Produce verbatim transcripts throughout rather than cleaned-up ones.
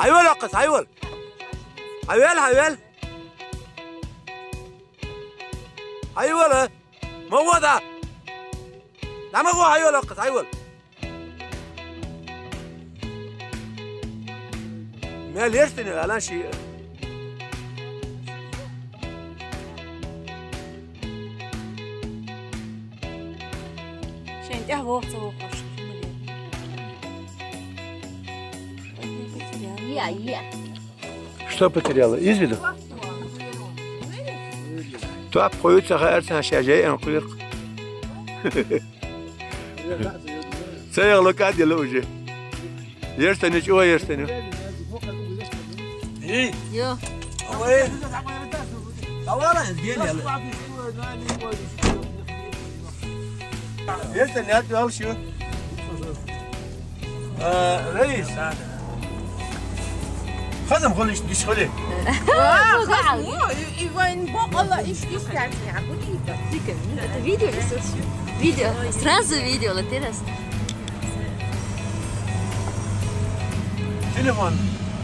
Хьайвал, аккхас, хьайвал. Хьайвал, хьайвал. Хьайвал, а? Ма гӀо да. Нама гӀо, хьайвал, аккхас, хьайвал. Мел ерстина алан ши. Шен тӀехь вохца вохуш. Я, я. Что потеряла? Из виду? Топ кхуьйца хаарцан ша жей ан кхуьрк. Цаягъ лукад яла уже. Ерстани, чӀуа ерстани. Эй! Йо. Ой. Давай, гел яла. Ерстани, я, дал шу. А, Раис. Хазам холиш диш холе. Ва, хазам. О, и, и вайн бокъала иш, иш картина, гудита. Дика, это видео или что? Видео. Сразу видео, ла терас. Телефон.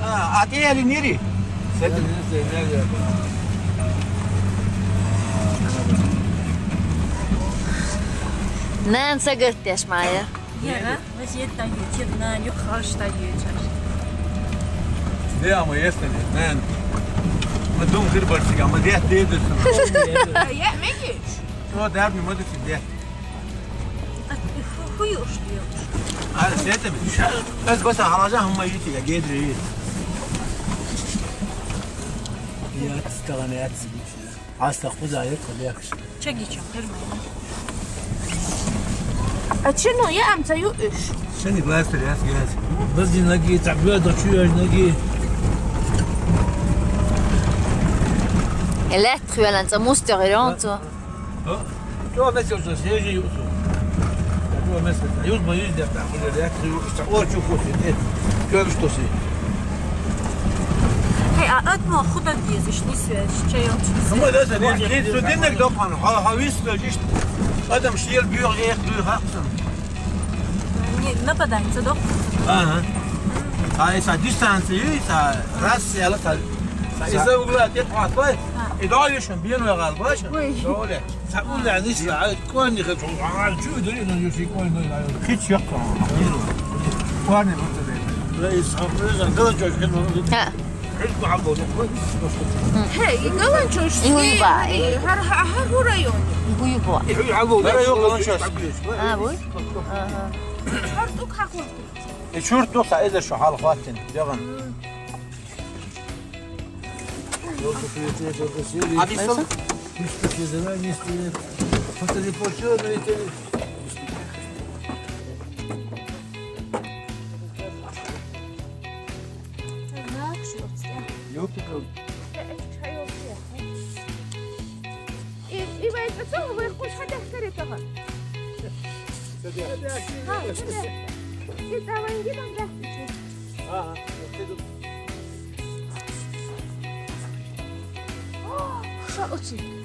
А, а ты или Нири? С этим. Нан сагаттеш мая. Яра. Вазиет дагье, чебна, юхаш дагье, чаш. Де, ама естен, нан. Ма дум хир барсига, ама де, де, де. Я, меги? О, дарни, ма де, де. Хуюш, хуюш. А, сетем. Эс баса халажа, хама йити, я гедри. Я, стаган, я, Аста хуза я кулякш. Чаги чакъыр май. А чину я амца ю иш? Шани гластер яс газ. Базди наги, табла да чуяж наги. Элет хвелан ца мустер ронцо. О? Чо месел чо сежи юсу. Чо месел. Юз ба юз дерта. Хуле реакцию. О, чу хуси. Кём что си. Хей, а ат мо худа дезиш, не связь, чай он чиз. Ну, мы даже не, не, студентник дохан, ха, ха, вис, что здесь. Адам шиер бюр, эх, бюр, хаксан. Не, нападается, да? Ага. А если дистанция, если раз, я ла, из-за угла, где-то, а, твой, и дальше, бьем, я галбаш. Ой. Доля. Сакъул, я не знаю, кон не хочу, а, чё, да, ну, если кон, ну, я. Хич, я, кон. Кон не буду. Ха. Хе, и галанчош. И уйба, и хар, хар, хар район. И уйба. Район галанчош. А, вой? Ага. Хар тук хакур. И чурт тук са эзер шо хал хватин. Дяган. Абисал.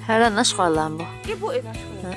Хара нашхвалан бу. Ибу и нашхвалан.